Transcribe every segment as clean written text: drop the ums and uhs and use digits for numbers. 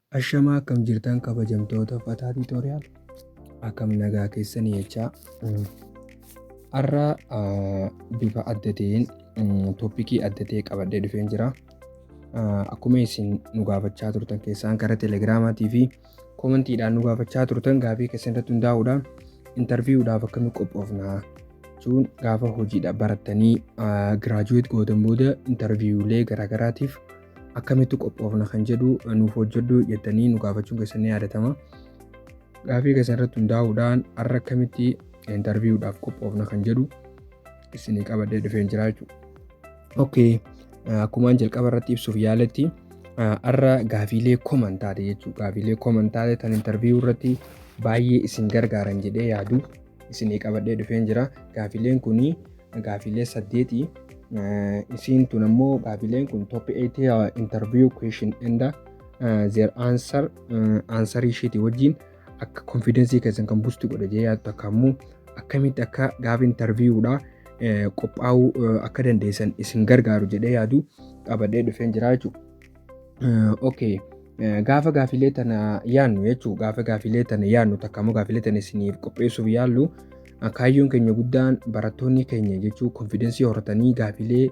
Ashamaa, akkam jirtan kabajamtoota Fataa Tutorial? Akkam nagaa keessanii jechaa, har'a bifa adda ta'een topicii adda ta'e qabadhee dhufeen jira. Akkuma isin nu gaafachaa turtan keessaan karaa Telegramaatii fi commentiidhaan nu gaafachaa turtan, gaafii keessan irratti hundaa'uudhaan interviewdhaaf akkamitti qophoofna jechuun, gaafa hojiidha barattanii graduate gootan booda interviewlee garaagaraatiif akkamitti qophoofna kan jedhu nuuf hojjedhu jettanii nu gaafachuun keessan ni yaadatama. Gaafii keessan irratti hundaa'uudhaan har'a akkamitti interviewdhaaf qophoofna kan jedhu isinii qabadhee dhufeen jira jechuudha. Okay, akkumaan jalqaba irratti ibsuuf yaaletti, har'a gaafiilee common taate jechuudha. Gaafiilee common taate tan interview irratti baay'ee isin gargaaran jedhee yaadu isinii qabadhee dhufeen jira. Gaafiileen kuni gaafiilee saddeeti. Isiin tun ammoo gaafiileen kun top 8 interview question and their answer, answerii isheetii wajjin akka confidenceii keessan kan boost godhe jedhee yaadu, takka ammoo akkamitti akka gaafa interviewdha qophaa'uu akka dandeessan isin gargaaru jedhee yaadu qabadhee dhufeen jira jechuudha. Okay. Gaafa gaafiilee tana yaannu jechuudha. Gaafa gaafiilee tana yaannu, takka ammoo gaafiilee tana isiniif qopheessuuf yaallu, kaayyoon keenya guddaan barattoonni keenya jechuu confidenceii horatanii gaafiilee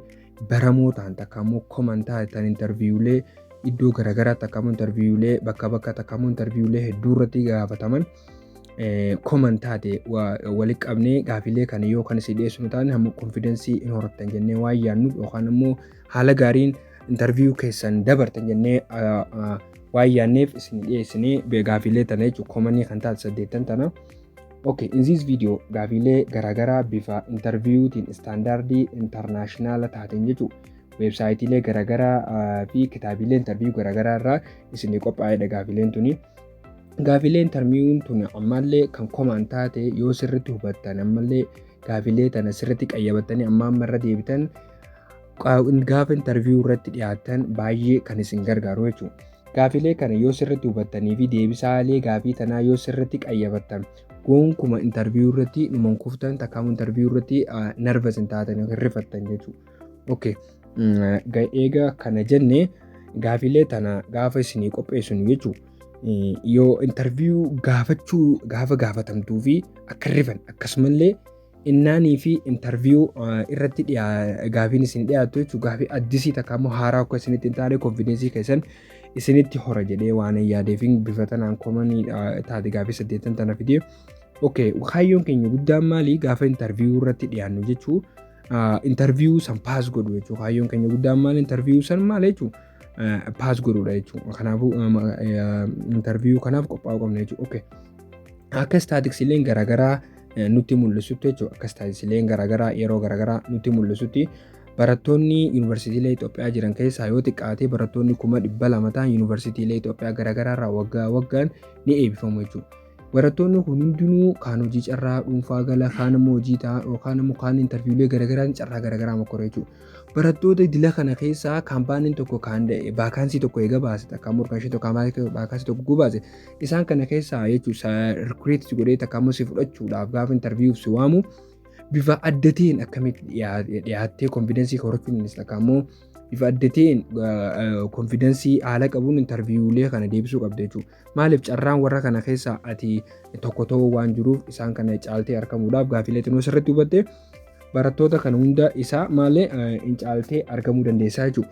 baramoo ta'an, takka ammoo common ta'an, interviewlee iddoo garaagaraa, takka ammoo interviewlee bakka bakka, takka ammoo interviewlee hedduu irratti gaafataman common taate walitti qabnee, gaafiilee kana yoo kan isin dhiyeessinu taane hamma confidenceii hin horattan jennee waan yaadnuuf, yookaan immoo haala gaariin interview keessan dabartan jennee waan yaadneef isin dhiyeessinee gaafiilee tana jechuudha, commonii kan taate saddeettan tana. Okay, in this video gaafiilee garaagaraa bifa interviewtiin standardii international taateen jechuudha, websiteiilee garaagaraa fi kitaabilee interview garaagaraa irraa isinii qophaa'edha gaafileen tuni. Gaafilee interviewun tun ammallee kan common taate yoo sirriitti hubattan, ammallee gaafilee tana sirriitti qayyabattanii amma amma irra deebitan, gaafa interview irratti dhiyaatan baay'ee kan isin gargaaru jechuudha. Gaafilee kana yoo sirriitti hubattanii fi deebisaalee gaafii tanaa yoo sirriitti qayyabattan, gonkumaa interview irratti numan kuftan, takkaamuu interview irratti nervous hin taatan yookiin rifattan jechuudha. Okay. Eega kana jenne, gaafilee tana gaafa isinii qopheessinu jechuudha. Yoo interview gaafachuu gaafa gaafatamtuu fi akka rifan, akkasumallee innaanii fi interview irratti gaafiin isin dhiyaattu jechuudha, gaafii addisii takka immoo haaraa akka isinitti hin taane confidenceii keessan isinitti hora jedhee waan yaadeef bifa tanaan commonii taate gaafii saddeettan tana fidee. Okay, kaayyoon keenya guddaan maali gaafa interview irratti dhiyaannu jechuu? Interview san pass godhu jechuudha. Kaayyoon keenya guddaan maali? Interview san maal jechuudha? Pass godhuudha jechuudha. Kanaafuu interview kanaaf qophaa'uu qabna jechuudha. Okay. Akka statisticsiileen garaagaraa nutti mul'isutti jechuudha. Akka statisticsiileen garaagaraa yeroo garaagaraa nutti mul'isutti, barattoonni yuunivarsiitiilee Itoophiyaa jiran keessaa yoo xiqqaate barattoonni 200,000 ta'an yuunivarsiitiilee Itoophiyaa garaagaraa irraa waggaa waggaan ni eebbifamu jechuudha. Barattoonni kun hundinuu kaan hojii carraa dhuunfaa gala, kaan immoo hojii ta'a, yookaan immoo kaan interviewlee garaagaraa carraa garaagaraa mokkora jechuudha. Barattoota idila kana keessaa companyn tokko kaan vacancy tokko eega baase, takka immoo organization tokko vacancy tokko gubaase, isaan kana keessaa jechuudha recruit godhee takka immoo si fudhachuudhaaf gaafa interviewf si waamu, bifa adda ta'een akkamitti dhiyaattee confidenceii horachuun, takka immoo bifa adda ta'een confidenceii haala qabuun interviewlee kana deebisuu qabda jechuudha. Maaliif? Carraan warra kana keessaa ati tokko ta'uu waan jiruuf, isaan kana caaltee argamuudhaaf gaafiilee xinnoo sirriitti hubattee barattoota kana hunda isaa maalee hin caaltee argamuu dandeessaa jechuudha.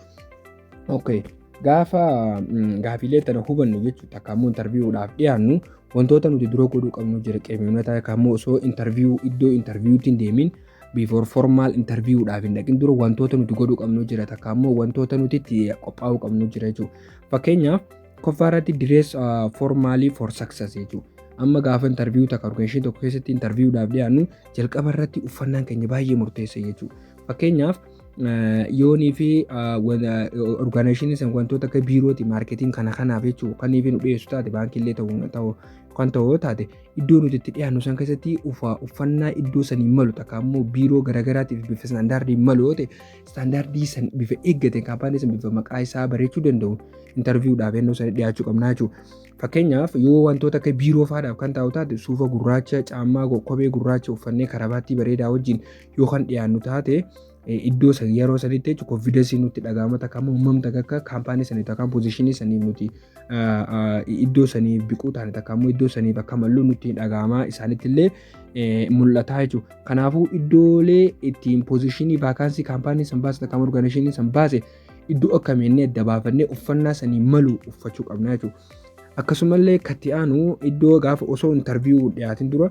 Okay. Gaafa gaafiilee tana hubannu jechuudha, takka immoo interviewdhaaf dhiyaannu, wantoota nuti dura godhuu qabnu jira. Qeemyoonota takka immoo osoo interview iddoo interviewtti hin deemin, before formal interviewdhaaf hin dhaqin dura, wantoota nuti godhuu qabnu jira, takka immoo wantoota nuti itti qophaa'uu qabnu jira jechuudha. Fakkeenyaaf, koffaa irratti dress formally for success jechuudha. Amma gaafa interview takka organization tokko keessatti interviewdhaaf dhiyaannu, jalqaba irratti uffannaan keenya baay'ee murteessa jechuudha. Fakkeenyaaf, yoonii fi organization san wantoota akka biirooti, marketing kana kanaaf jechuudha kan nu dhiyeessu taate, baankiillee ta'uu kan ta'u taate, iddoo nuti itti dhiyaannu san keessatti uffannaa iddoo sanii malu, takka immoo biiroo garaagaraatiif bifa standardii malu yoo ta'e, standardii san bifa eeggate, company san bifa maqaa isaa bareechuu danda'u interviewdhaaf yennoo sanii dhiyaachuu qabnaa jechuudha. Fakkeenyaaf, yoo wantoota akka biiroo faadhaaf kan ta'u taate, suufa gurraacha, caammaa kophee gurraacha uffannee karabaattii bareedaa wajjin yoo kan dhiyaannu taate, Iddoo san yeroo sanitti jechuun confidence nutti dhaga'ama, takka immoo hammam takka akka kaampaanii sanii takka position saniif nuti iddoo saniif biquu taane, takka immoo iddoo saniif akka mallu nutti dhaga'ama, isaanitti illee mul'ata jechuudha. Kanaafuu iddoolee ittiin position vacancy kaampaanii san baase takka organization san baase iddoo akkamiin adda baafannee uffannaa sanii malu uffachuu qabna jechuudha. Akkasumallee katti aanu iddoo gaafa osoo interview dhiyaatin dura,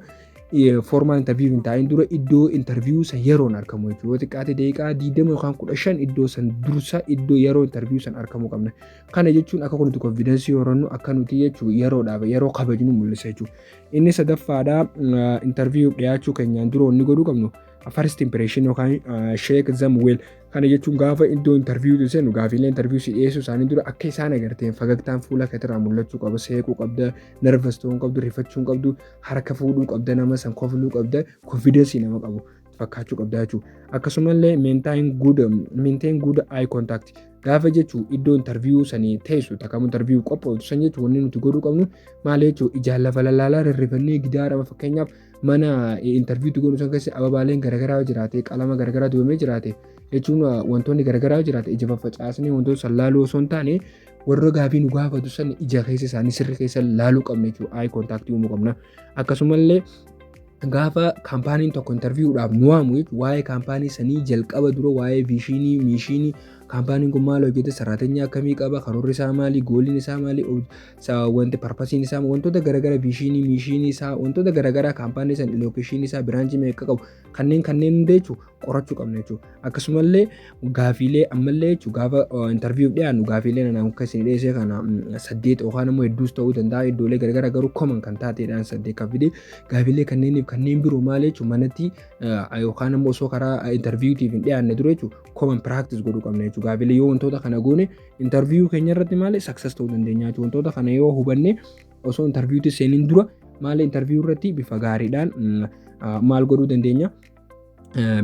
formal interview hin taa'in dura, iddoo interview san yeroon argamu jechuudha. Yoo xiqqaate daqiiqaa 20 yookaan 15 iddoo san dursa iddoo yeroo interview san argamuu qabna. Kana jechuun akka nuti confidence horannu, akka nuti jechuun yeroodhaaf yeroo kabajnu mul'isa jechuudha. Inni sadaffaadhaa, interview dhiyaachuu keenyaan dura wanni godhuu qabnu first impression yookaan shake them well. Kana jechuun gaafa iddoo interview seenu gaafiilee interview si dhiyeessuu isaanii dura akka isaan agarteen fagagtaan fuula keetirraa mul'achuu qaba, seequu qabda, nervous ta'uu qabdu, rifachuu qabdu, harka fuudhuu qabda, nama san kofluu qabda, confidence nama qabu fakkaachuu qabda jechuudha. Akkasumallee maintain good eye contact gaafa jechuun iddoo interview sanii teessu takka interview qophooftu san jechuun wanni nuti godhuu qabnu maal jechuun ijaan lafa lallaalaa rirrifannee gidaara, fakkeenyaaf mana interview godhu san keessa ababaaleen garaagaraa jiraate, qalama garaagaraa dibamee jiraate jechuun wantoonni garaagaraa jiraate, ija faffacaasnee wantoota san laaluu osoo hin taane, warra gaafii nu gaafatu san ija keessa isaanii sirri keessa laaluu qabna jechuudha. Eye contact uumuu qabna. Akkasumallee gaafa kaampaaniin tokko interviewdhaaf nu waamu jechuudha, waa'ee kaampaanii sanii jalqaba dura waa'ee vision, mission, kaampaaniin kun maal hojjeta, saraatenyaa akkamii qaba, karoorri isaa maali, goaliin isaa maali, wanti purposeiin isaa, wantoota garaagaraa, vision, mission isaa, wantoota garaagaraa kaampaanii san, location isaa, branch meeqa qabu, kanneen kanneen hunda jechuudha qorachuu qabna jechuudha. Akkasumallee gaafiilee ammallee jechuudha gaafa interview dhiyaannu gaafiilee nana akka isin dhiyeessee kana saddeet yookaan immoo hedduus ta'uu danda'a, iddoolee garaagaraa garuu common kan taateedhaan saddeet kan fide gaafiilee kanneeniif kanneen biroo maal jechuudha manatti yookaan immoo osoo karaa interviewtiif hin dhiyaanne dura jechuudha common practice godhuu qabna jechuudha. Gaafiilee yoo wantoota kana goone interview keenya irratti maal success ta'uu dandeenya jechuudha. Wantoota kana yoo hubanne osoo interviewtti seeniin dura maal interview irratti bifa gaariidhaan maal godhuu dandeenya,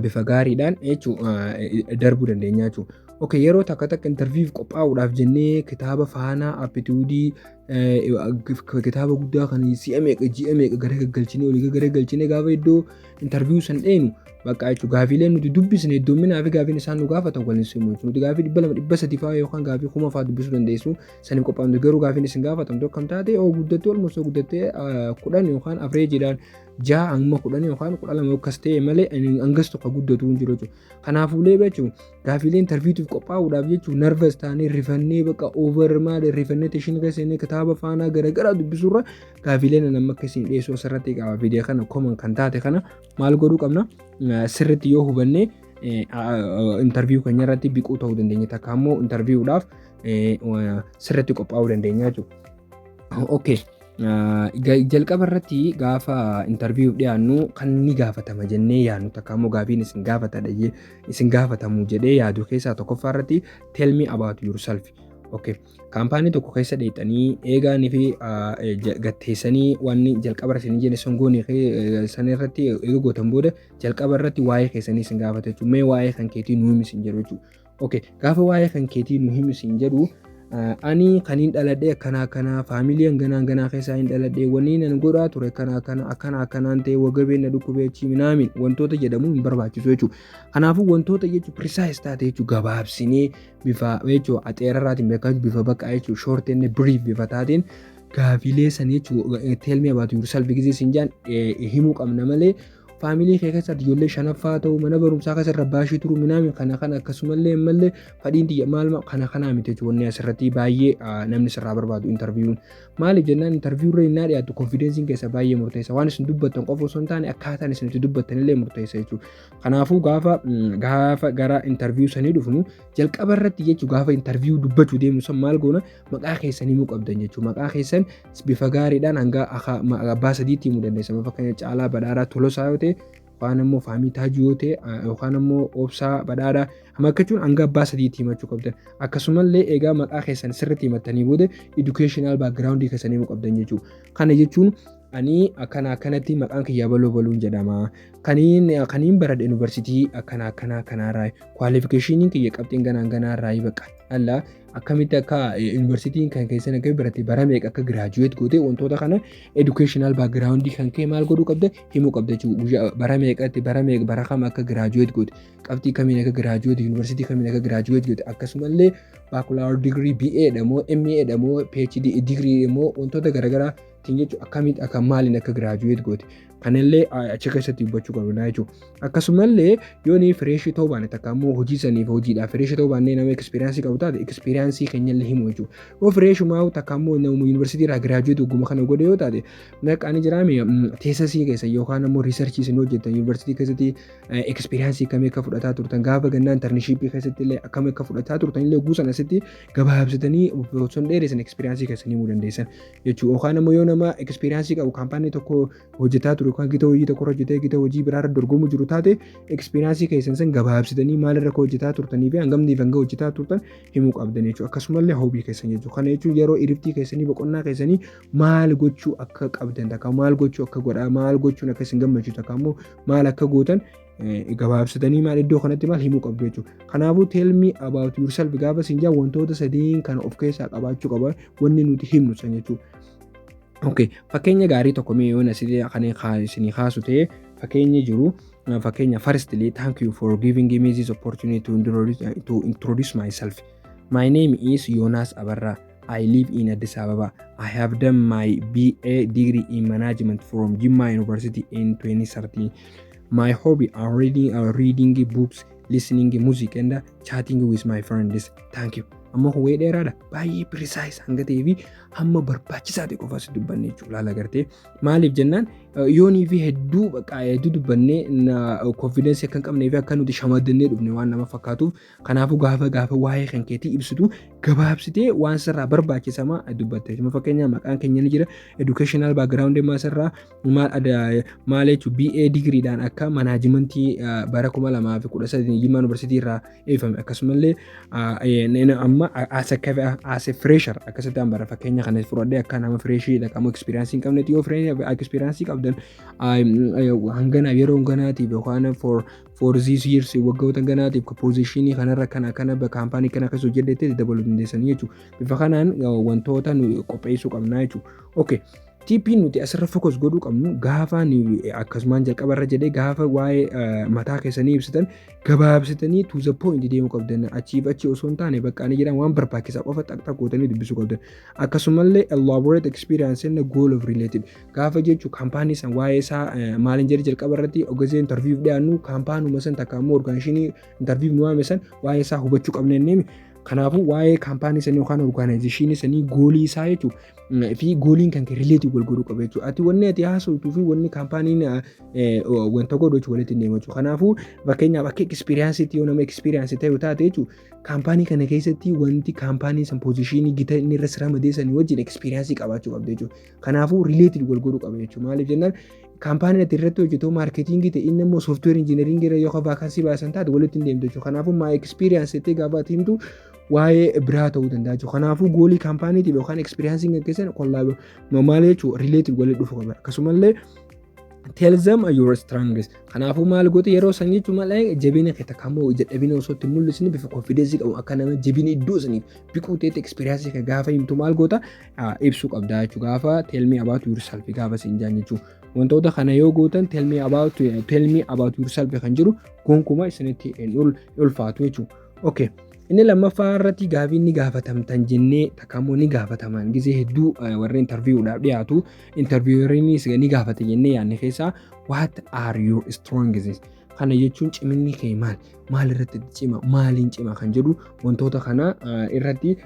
bifa gaariidhaan jechuudha darbuu dandeenya jechuudha. Okay, yeroo takka takka interviewf qophaa'uudhaaf jennee kitaaba faanaa aptitude, kitaaba guddaa kan si'a meeqa ji'a meeqa gara gaggalchinee olii gara galchinee gaafa iddoo interview san dheenu bakka jechuudha gaafiileen nuti dubbisne hedduminaa fi gaafiin isaan nu gaafatan waliin simu jechuudha. Nuti gaafii 200, 300 fa'aa yookaan gaafii 1000 fa'aa dubbisuu dandeessu saniif qophaa'amte, garuu gaafiin isin gaafatamtu akkam taate oo guddattee olmoos guddattee 10 yookaan averageiidhaan 6 hamma 10 yookaan 12 akkas ta'e malee hangas tokko guddatu hin jiru jechuudha. Kanaafuu jechuun gaafiilee interviewtiif qophaa'uudhaaf jechuun nervous taanee rifannee bakka over maal rifannee tension keessa seennee kitaaba faanaa garaagaraa dubbisuurra gaafiilee nama akka isin dhiyeessuu asirratti qaba. Viidiyoo kana common kan taate kana maal godhuu qabna, sirriitti yoo hubannee interview keenya irratti biquu ta'uu dandeenya, takka immoo interviewdhaaf sirriitti qophaa'uu dandeenya jechuudha. Okay. Jalqaba irratti gaafa interview dhiyaannu kan ni gaafatama jennee yaadnu, takka immoo gaafiin isin gaafatadha isin gaafatamu jedhee yaadu keessaa tokkoffaa irratti "Tell me about yourself." Okay. Kaampaanii tokko keessa dheexanii eegaanii fi gatteessanii wanni jalqaba isin jenne songoonii san irratti eega gootan booda jalqaba irratti waa'ee keessanii isin gaafata jechuudha. Mee waa'ee kan keetii nu himi isin jedhu jechuudha. Okay. Gaafa waa'ee kan keetii nu himi isin jedhu, ani kaniin dhaladhee akkana akkana, family hanganaa hanganaa keessaa hin dhaladhee, wanni nan godhaa ture akkana akkana akkana akkanaan ta'e, wagabeen na dhukkubee achi minaamin wantoota jedhamu hin barbaachisu jechuudha. Kanaafuu wantoota jechuun precise taate jechuudha gabaabsinee bifa jechuudha axeerarraatiin beekamu bifa baqaa jechuudha short and brief bifa taateen gaafiilee san jechuudha "Tell me about yourself" gisee siin jaan himuu qabna malee family kee keessatti ijoollee shanaffaa ta'uu, mana barumsaa keessa rabbaashii turuu minaamin kana kana, akkasumallee ammallee fadhiin xiyya maal kana kanaa miti jechuudha. Wanni asirratti baay'ee namni sirraa barbaadu interviewn maaliif jennaan, interview irra innaa dhiyaatu confidenceiin keessa baay'ee murteessa. Waan isin dubbattan qofa osoo hin taane akkaataan isin itti dubbattan illee murteessa jechuudha. Kanaafuu gaafa gara interview sanii dhufnu jalqaba irratti jechuudha gaafa interview dubbachuu deemnu san maal goona, maqaa keessan himuu qabdan jechuudha. Maqaa keessan bifa gaariidhaan hanga abbaa sadiitti himuu dandeessa. Fakkeenya Caalaa Badhaadhaa Tolosaa yoo ta'e, yookaan immoo Faamii Taajii yoo ta'e, yookaan immoo Obsaa Badhaadhaa hamma jechuun hanga abbaa sadiitti himachuu qabdan. Akkasumallee egaa maqaa keessan sirriitti himattanii booda educational background keessan himuu qabdan jechuudha. Kana jechuun ani akkana akkanatti maqaan kiyya baloo baluun jedhama. Kaniin baradhe yuunivarsiitii akkana akkana akkanaarraa, qualificationiin kiyya qabxiin ganaan ganaarraa baqa. Alla Akkamitti akka yuunivarsiitiin kan keessan akka barate, bara meeqa akka graduate goote, wantoota kana educational background kan kee maal godhuu qabda, himuu qabda jechuudha. Bara meeqatti, bara meeqa, bara kam akka graduate goote, qabxii kamiin akka graduate, yuunivarsiitii kamiin akka graduate goote, akkasumallee bachelor degree BA dha moo MA dha moo PhD degree moo wantoota garaagaraa jechuudha, akkamitti akka maaliin akka graduate goote kanallee achi keessatti dubbachuu qabna jechuudha. Akkasumallee yoo ni freshii ta'uu baanne, takka immoo hojii saniif hojiidhaaf freshii ta'uu baannee nama experienceii qabu taate, experienceii keenyallee himu jechuudha. Yoo freshumaa takka immoo nama yuunivarsiitii irraa graduate ogguma kana godhe yoo taate, maqaan jiraame thesisii keessa yookaan immoo researchii isin hojjettan yuunivarsiitii keessatti experienceii akkamii akka fudhataa turtan, gaafa gannaa internshipii keessatti illee akkamii akka fudhataa turtan illee guusan asitti gabaabsitanii osoo hin dheeressan experienceii keessanii himuu dandeessan jechuudha. Yookaan immoo yoo nama experienceii qabu kaampaanii tokko hojjetaa ture yookaan gita hojii tokko hojjetee gita hojii biraarra dorgomuu jiru taate, experienceii keessan san gabaabsitanii maalirra akka hojjetaa turtanii fi hangamniif hanga hojjetaa turtan himuu qabdan jechuudha. Akkasumallee hobby keessan jechuudha. Kana jechuun yeroo iriftii keessanii, boqonnaa keessanii maal gochuu akka qabdan, takka maal gochuu akka godhaa, maal gochuun akka isin gammachiisu, takka immoo maal akka gootan gabaabsitanii maal iddoo kanatti maal himuu qabdu jechuudha. Kanaafuu "Tell me about yourself" gaafa isin jaa wantoota sadiin kana of keessaa qabaachuu qaba wanni nuti himnu san jechuudha. Okay, fakkeenya gaarii tokko mee yoo asitti kan isinii kaasu ta'e, fakkeenyi jiru fakkeenya: "Firstly, thank you for giving me this opportunity to introduce myself. My name is Yonas Abarra. I live in Addis Ababa. I have done my BA degree in management from Jimma University in 2013. My hobby are reading books, listening music and chatting with my friends. Thank you." Amma kun wayii dheeraadha. Baay'ee precise hanga ta'ee fi hamma barbaachisaa ta'e qofa as dubbanne jechuudha. Laala gartee maaliif jennaan, yoonii fi hedduu bakka hedduu dubbannee confidenceii akka hin qabnee fi akka nuti shamadannee dhufne waan nama fakkaatuuf, kanaafuu gaafa waa'ee kan keetii ibsitu gabaabsitee waan sirraa barbaachisamaa dubbatte. Fakkeenyaaf maqaan keenya ni jira, educational background sirraa maal maal jechuun BA digiriidhaan akka managementii bara 2013 Jimmaa Yuunivarsiitii irraa eebifame, akkasumallee amma as a fresher akkasitti bara fakkeenya kana fudhadhee akka nama freshii dhaqamu experienceii hin qabnetti, yoo experienceii qabdan hangana yeroo hanganaatiif yookaan for these years, waggoota hanganaatiif positionii kanarra kana kana kaampaanii kana keessa hojjedhetti dabaluu dandeessanii jechuudha. Bifa kanaan wantoota nu qopheessuu qabnaa jechuudha. Okay. Tipiin nuti asirra focus godhuu qabnu, gaafa akkasumaan jalqabarra jedhee, gaafa waa'ee mataa keessanii ibsitan gabaabsitanii to the point deemuu qabdan. Achiif achi osoo hin taane, bakka ani jedhan waan barbaachisaa qofa xaqxaq gootanii dubbisuu qabdan. Akkasumallee elaborate experience and goal of related gaafa jechuun kaampaanii san waa'ee isaa maaliin jedhe, jalqaba irratti ogazee interviewf dhiyaannu kaampaanuma san takka immoo organizationii interviewf nu waame san waa'ee isaa hubachuu qabna inni. Kanaafuu waa'ee kaampaanii sanii yookaan organizationii sanii, goalii isaa jechuudha fi goaliin kan relateii wal godhuu qaba jechuudha. Ati wanni ati haasoftuu fi wanni kaampaaniin wanta godhu jechuudha walitti hin deemu jechuudha. Kanaafuu fakkeenyaaf akka experienceiitti yoo nama experienceii ta'e taate jechuudha, kaampaanii kana keessatti wanti kaampaanii san positionii gita inni irra ramadee sanii wajjin experienceii qabaachuu qabda jechuudha. Kanaafuu relateii wal godhuu qaba jechuudha. Maaliif jennaan, kaampaaniin ati irratti hojjetu marketingii ta'e, inni immoo software engineeringii irra yookaan vacancy baasan taate, walitti hin deemtu jechuudha. Kanaafuu my experience jettee gaafa ati himtu waa'ee biraa ta'uu danda'a jechuudha. Kanaafuu goalii kaampaaniitiif yookaan experienceiin kan keessan collab maal jechuudha, relateii walitti dhufu qaba. Akkasumallee tell them your strengths. Kanaafuu maal goote yeroo san jechuun maal, jabina kee takka immoo dadhabina osoo itti mul'isni bifa confidenceii qabu akka nama jabina iddoo saniif biquu ta'etti experienceii kee gaafa himtu maal goota, ibsuu qabda jechuudha. Gaafa "Tell me about yourself" gaafa siin jaan jechuudha. Wantoota kana yoo gootan "Tell me about yourself" kan jiru gonkumaa isinitti hin ulfaatu jechuudha. Okay. Inni lammaffaa irratti gaafii inni gaafatamtan jennee takka immoo ni gaafataman gisee hedduu warra interviewdhaaf dhiyaatu, intervieweriinis ni gaafate jennee yaadne keessaa "What are your strengths?" Kana jechuun ciminni kee maal, maal irratti cima, maaliin cima kan jedhu, wantoota kana irratti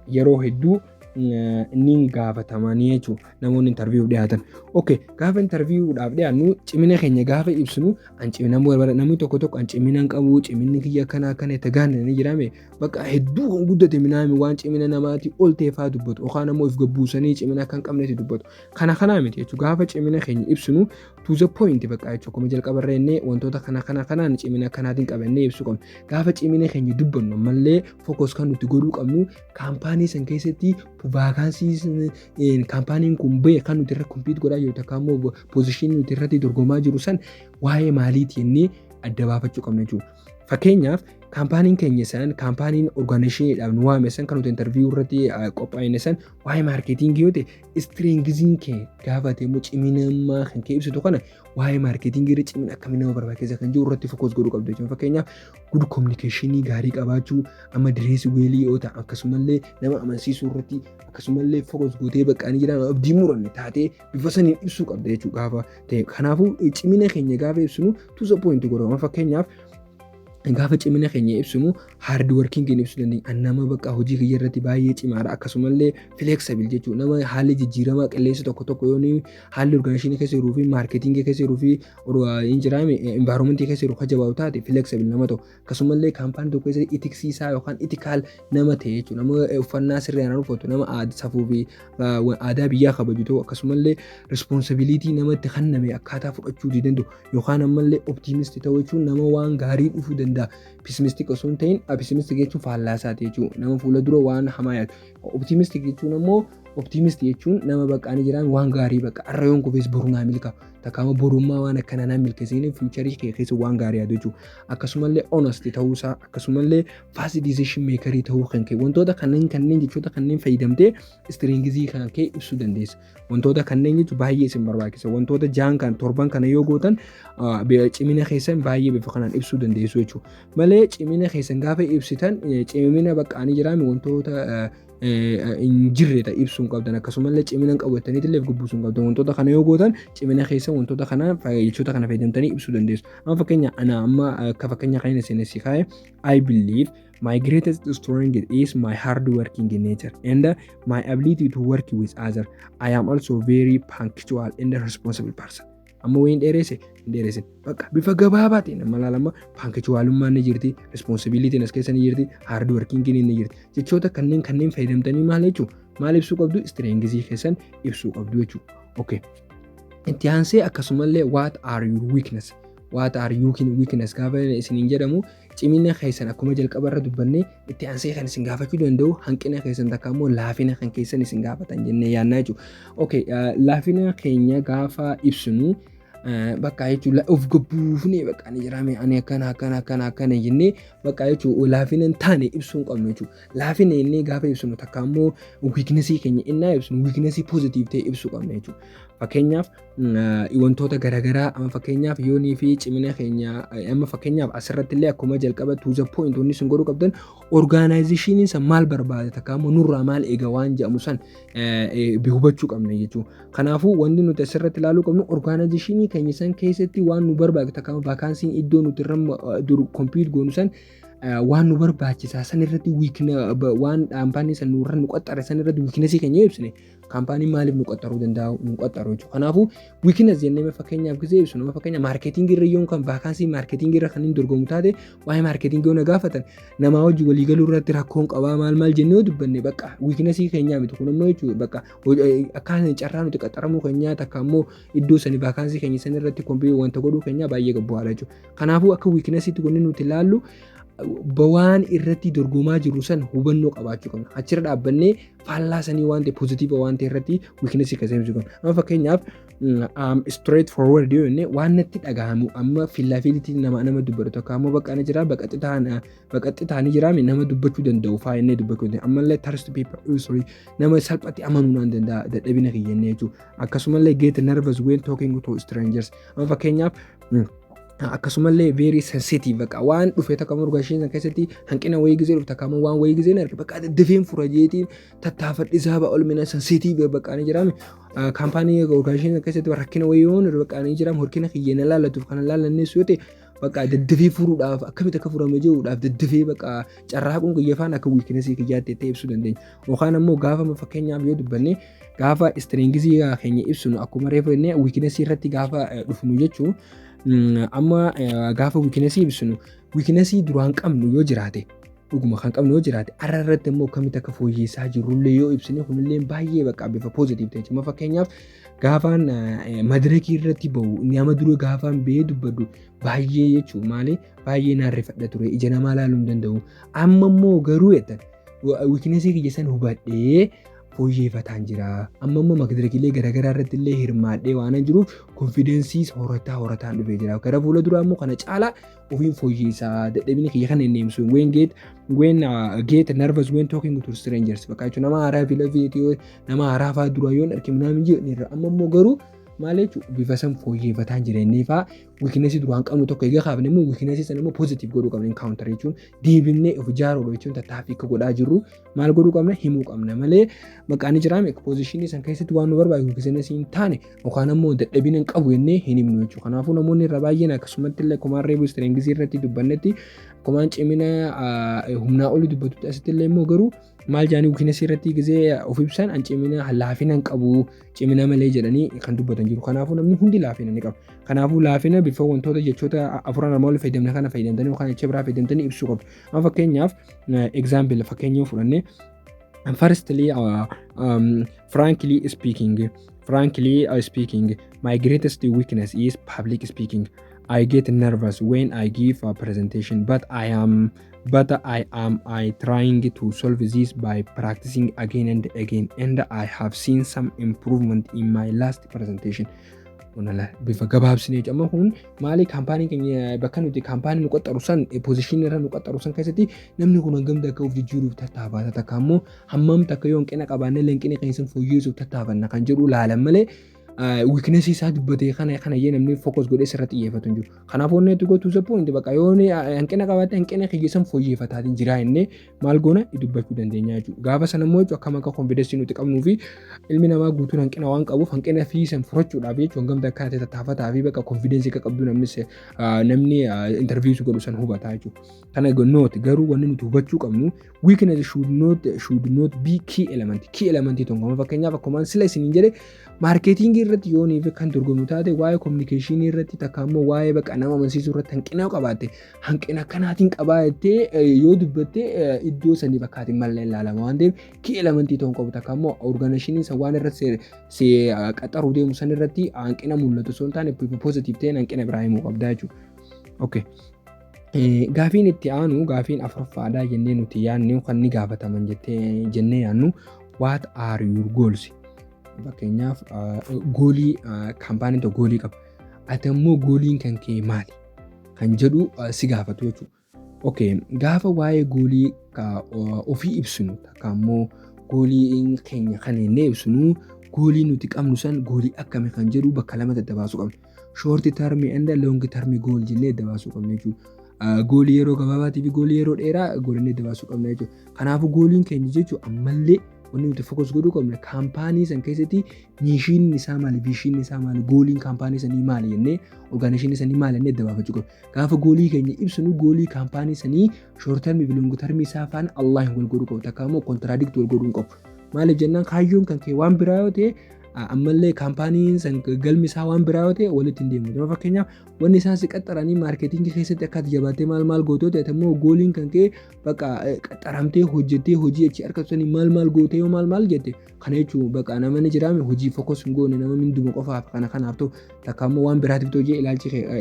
yeroo hedduu ni gaafatamanii jechuudha namoonni interview dhiyaatan. Okay, gaafa interviewdhaaf dhiyaannu cimina keenya gaafa ibsinu, an cimina namni tokko tokko an cimina hin qabu, ciminni kiyya akkana akkana itti gaanne ni jiraame, bakka hedduu kan guddate minaami waan cimina namaatii ol ta'e fa'aa dubbatu yookaan ammoo if gabbuusanii cimina akka hin qabnetti dubbatu. Kana kanaa miti jechuudha. Gaafa cimina keenya ibsinu to the point bakka jechuudha. Akkuma jalqabarra jennee wantoota kana kana kanaan cimina akkanaatiin qabannee ibsuu qabna. Gaafa cimina keenya dubbannu ammallee focus kan nuti godhuu qabnu kaampaanii san keessatti vacancy kaampaaniin kun bahe kan nuti irra compete godhaa jiru takka immoo positionii nuti irratti dorgomaa jiru san waa'ee maaliiti jennee adda baafachuu qabna jechuudha. Fakkeenyaaf, kaampaaniin keenya san, kaampaaniin organizationiidhaaf nu waame san, kan nuti interview irratti qophaa'ine san waa'ee marketingii yoo ta'e, strengthiin kee gaafa ta'e immoo ciminammaa kan kee ibsitu kana waa'ee marketingii irra cimina akkamii nama barbaachisa kan jiru irratti focus godhuu qabdu jechuudha. Fakkeenyaaf, good communicationii gaarii qabaachuu, amma dress wellii yoo ta'an, akkasumallee nama amansiisuu irratti akkasumallee focus gootee baqqaanii jiran abdii muranne taatee bifa saniin ibsuu qabda jechuudha gaafa ta'e. Kanaafuu cimina keenya gaafa ibsinu to the point godhama. Fakkeenyaaf, gaafa cimina keenya ibsinu hard workingiin ibsuu dandeenya. An nama bakka hojii kiyya irratti baay'ee cimaadha. Akkasumallee flexible jechuudha. Nama haalli jijjiiramaa qilleensa tokko tokko yoo haalli organizationii keessa jiruu fi marketingii keessa jiruu fi hin jiraame environmentii keessa jiru kajabaatu taate flexible nama ta'u. Akkasumallee kaampaanii tokko keessatti ethicsii isaa yookaan ethical nama ta'e jechuudha. Nama uffannaa sirriidhaan uffatu, nama safuu fi aadaa biyyaa kabaju ta'u, akkasumallee responsibility namatti kenname akkaataa fudhachuu danda'u yookaan ammallee optimistii ta'uu jechuun nama waan gaarii dhufuu danda'a. Pessimistic osoo hin ta'in, pessimistic jechuun faallaa isaati jechuudha. Nama fuula dura waan hamaa yaadu. Optimistic jechuun ammoo, optimistii jechuun nama baqqaanii jiraan waan gaarii bakka har'a yoon kufes boru naa milkaa'u. Takkaama borummaa waan akkanaa naa milkeessine futurii kee keessa waan gaarii yaadu jechuudha. Akkasumallee honest ta'uusaa, akkasumallee fast decision makerii ta'uu kan kee, wantoota kanneen jechoota kanneen fayyadamtee strengthii kan kee ibsuu dandeessa. Wantoota kanneen jechuun baay'ee isin barbaachisa. Wantoota ja'an kan torban kana yoo gootan cimina keessan baay'ee bifa kanaan ibsuu dandeessu jechuudha. Malee cimina keessan gaafa ibsitan cimina baqqaanii jiraame wantoota hin jirre ta'e ibsuu hin qabdan, akkasumallee cimina hin qabu jettanii illee gubbisuu hin qabdan. Wantoota kana yoo gootan cimina keessan wantoota kana jechoota kana fayyadamtanii ibsuu dandeessu. Amma fakkeenya ana amma akka fakkeenya kan inni seenessi kaa'e, "I believe my greatest strength is my hard working nature and my ability to work with others. I am also very punctual and responsible person." Amma wayin dheeresse hin dheeressin, bakka bifa gabaabaa ta'een amma ilaalama punctualummaan ni jirti, responsibilityn as keessa ni jirti, hard workingiin ni jirti. Jechoota kanneen fayyadamtanii maal jechuun maal ibsuu qabdu? Strengthii keessan ibsuu qabdu jechuudha. Okay. Itti aansee akkasumallee what are your weakness? What are your weakness gaafa isiniin jedhamu, cimina keessan akkuma jalqaba irra dubbannee, itti aansee kan isin gaafachuu danda'u hanqina keessan takka immoo laafina kan keessan isin gaafatan jennee yaannaa jechuudha. Okay, laafina keenya gaafa ibsinu bakka jechuun of gabbuufnee bakka ani jiraame ani akkana akkana akkana akkana jennee bakka jechuun laafina hin taane ibsuu hin qabnu jechuudha. Laafina jennee gaafa ibsinu takka immoo weaknessii keenya innaa ibsinu weaknessii positive ta'e ibsuu qabna jechuudha. Fakkeenyaaf, wantoota garaagaraa amma fakkeenyaaf yoonii fi cimina keenya amma fakkeenyaaf asirratti illee akkuma jalqaba to the point wanni isin godhuu qabdan organizationiin san maal barbaada takka immoo nurraa maal eega waan jedhamu san hubachuu qabna jechuudha. Kanaafuu wanti nuti asirratti ilaaluu qabnu organizationii keenya san keessatti waan nu barbaadu takka immoo vacancyn iddoo nuti irra dur compete goonu san waan nu barbaachisaa san irratti weakness waan dhaampaanii san nurra nu qaxxare san irratti weaknessii keenya ibsine kaampaaniin maaliif nu qaxxaruu danda'a nu qaxxaru jechuudha. Kanaafuu weakness jennee fakkeenyaaf gisee ibsu nama fakkeenya marketingii irra yoon kan vacancy marketingii irra kan hin dorgomu taate, waa'ee marketingii yoo na gaafatan namaa wajjin waliigaluu irratti rakkoon qabaa maal maal jennee yoo dubbanne bakka weaknessii keenyaa miti kun immoo jechuudha. Bakka akkaan carraa nuti qaxxaramuu keenyaa takka immoo iddoo sani vacancy keenya san irratti compete wanta godhuu keenyaa baay'ee gabbu'aadha jechuudha. Kanaafuu akka weaknessiitti wanni nuti ilaallu waan irratti dorgomaa jiru san hubannoo qabaachuu qabna. Achirra dhaabbannee faallaa sanii waan ta'e positive waan ta'e irratti weaknessii keessa ibsuu qabna. Amma fakkeenyaaf straight forward yoo jenne waan natti dhagahamu amma fiillaafiilitti nama dubbatu tokko ammoo bakka ani jira baqaxxi ta'anii jiraame nama dubbachuu danda'u faa jennee dubbachuu dandeenya. Ammallee trust people, sorry, nama salphatti amanuu naan danda'a dadhabina kiyya jennee jechuudha. Akkasumallee get nervous when talking to strangers. Amma fakkeenyaaf akkasumallee very sensitive bakka waan dhufe takka morga isheen keessatti hanqina wayii gisee dhufe takka waan wayii gisee arge bakka daddafeen fura jeetiin tattaafadhisaa ba'a olmina sensitive bakka ni jiraame kaampaanii organization keessatti rakkina wayii yoo bakka ni jiraame horkina kiyya na laallatuuf kana laallanneessu yoo ta'e bakka daddafee furuudhaaf akkamitti akka furame jiruudhaaf daddafee bakka carraaquun kiyya faana akka weaknessii kiyyaatti ta'e ibsuu dandeenya. Yookaan ammoo gaafa fakkeenyaaf yoo dubbanne gaafa strengthii keenya ibsinu akkuma reefu jennee weaknessii irratti gaafa dhufnu jechuun amma gaafa weaknessii ibsinu weaknessii duraan qabnu yoo jiraate, dhuguma kan qabnu yoo jiraate, har'a irratti immoo akkamitti akka fooyyessaa jirrullee yoo ibsine kunillee baay'ee bakka bifa positive ta'e. Amma fakkeenyaaf gaafaan madirakii irratti bahu nama dura gaafaan ba'ee dubbadhu baay'ee jechuun maali baay'ee naarrifadha ture, ija namaa ilaaluu hin danda'u. Amma immoo garuu jettan weaknessii kiyya san hubadhee Fooyyeeffataan jira. Amma immoo madirakiilee garaagaraa irratti illee hirmaadhee waan jiruuf confidence horataa horataan dhufee jira. Gara fuula duraa immoo kana caalaa ofiin fooyyeessaa, dadhabina kiyya kana hin deemsu. When get nervous when talking to strangers, bakka jechuun nama haaraa fi nama haaraa fa'aa dura yoon arginu namni jiru, amma immoo garuu maal jechuun bifa san fooyyeeffataan jira inni fa'aa. Weakness duraan qabnu tokko egaa kaafne immoo weakness sana immoo positive godhuu qabna. Counter jechuun deebinee of ijaaruudha jechuun tattaaffii akka godhaa jirru maal godhuu qabna, himuu qabna malee maqaan jiraame position san keessatti waan nu barbaadu weakness hin taane yookaan ammoo dadhabina hin qabu jennee hin himnu jechuudha. Kanaafuu namoonni irra baay'een akkasumatti illee kumaan reebu strength irratti dubbannetti, kumaan cimina humnaa olii dubbatutti, asitti illee immoo garuu maal jaanii weakness irratti gizee of ibsan, an cimina laafina hin qabu, cimina malee jedhanii kan dubbatan jiru. Kanaafuu namni hundi laafina ni qaba. Kanaafuu laafina bifa wantoota jechoota afuran armaan olii fayyadamne kana fayyadamtanii yookaan jecha biraa fayyadamtanii ibsuu qabdu. Amma fakkeenyaaf example, fakkeenya fudhannee, firstly, frankly speaking, my greatest weakness is public speaking. I get nervous when I give a presentation, but I am I trying to solve this by practicing again and again, and I have seen some improvement in my last presentation. Bifa gabaabsinee amma kun maali, kaampaanii keenya bakka nuti kaampaanii nu qaxxaru san, position irra nu qaxxaru san keessatti namni kun hangam takka of jijjiiruuf tattaafata, takka ammoo hammam takka yoo hanqina qabaanne illee hanqina keenya san fooyyessuuf tattaafanna kan jedhu laalan malee weakness isaa dubbatee kana kana jee namni focus godhee sirratti xiyyeeffatu hin jiru. Kanaafuu inni itti gochuu point bakka yoo hanqina qabaatte, hanqina kiyya san fooyyeffataatiin jira innee maal goona, dubbachuu dandeenya jechuudha. Gaafa sana immoo jechuun akkam akka confidence nuti qabnuu fi ilmi namaa guutuun hanqina waan qabuuf hanqina fi san furachuudhaaf jechuun hangam akka ta'e tattaafataa fi bakka confidence akka qabdu namni interview godhu san hubataa jechuudha. Kana note garuu wanni nuti hubachuu qabnu, weakness should not be key element. Key element tokko, fakkeenyaaf akkuma sila isiniin jedhe, marketing irratti yoo niif kan dorgomnu taate, waa'ee communication irratti takka immoo waa'ee baqa nama amansiisuu irratti hanqina qabaatte, hanqina akkanaatiin qabaa jettee yoo dubbatte, iddoo sanii bakkaatiin mallee ilaalama waan ta'eef key element ta'uu qabu. Takka immoo organization san waan irratti si qaxaruu deemu san irratti hanqina mul'atu osoo hin taane positive ta'een hanqina biraa himuu qabdaa jechuudha. Okay. Gaafiin itti aanu, gaafiin afuraffaadhaa jennee nuti yaadne kan ni gaafataman jennee yaadnu, "What are your goals?" Fakkeenyaaf goal, kaampaaniin tokko goal qaba. Ati immoo goaliin kan kee maali? Kan jedhu si gaafatu jechuudha. Okay, gaafa waa'ee goal ofii ibsinu, takka immoo goaliin keenya kan inni ibsinu, goal nuti qabnu san goal akkamii kan jedhu bakka lama adda baasuu qabna. Short term and long term goal jennee adda baasuu qabna jechuudha. Goal yeroo gabaabaatii fi goal yeroo dheeraa goalii adda baasuu qabna jechuudha. Kanaafuu goaliin keenya jechuun ammallee wanni nuti focus godhuu qabna kaampaanii san keessatti missioniin isaa maali, visioniin isaa maali, goaliin kaampaanii sanii maali jennee, organization sanii maali jennee adda baafachuu qabna. Gaafa goal keenya ibsinu, goal kaampaanii sanii short term fi long term isaa faana Allah wal godhuu qabu, takka immoo contradict wal godhuu hin qabu. Maaliif jennaan, kaayyoon kan kee waan biraa yoo ta'e, ammallee kaampaaniin san galmi isaa waan biraa yoo ta'e, walitti hin deemu. Nama fakkeenyaaf wanni isaan si qaxxaranii marketing keessatti akka ati jabaattee maal maal goote yoo ta'e, immoo goaliin kan kee bakka qaxxaramtee hojjettee hojii achi harka sanii maal maal gootee yoo maal maal jette, kana jechuun bakka nama ni jiraame hojii focus hin goone, nama minduma qofaaf kana kanaaf ta'u, takka immoo waan biraatiif ta'u jee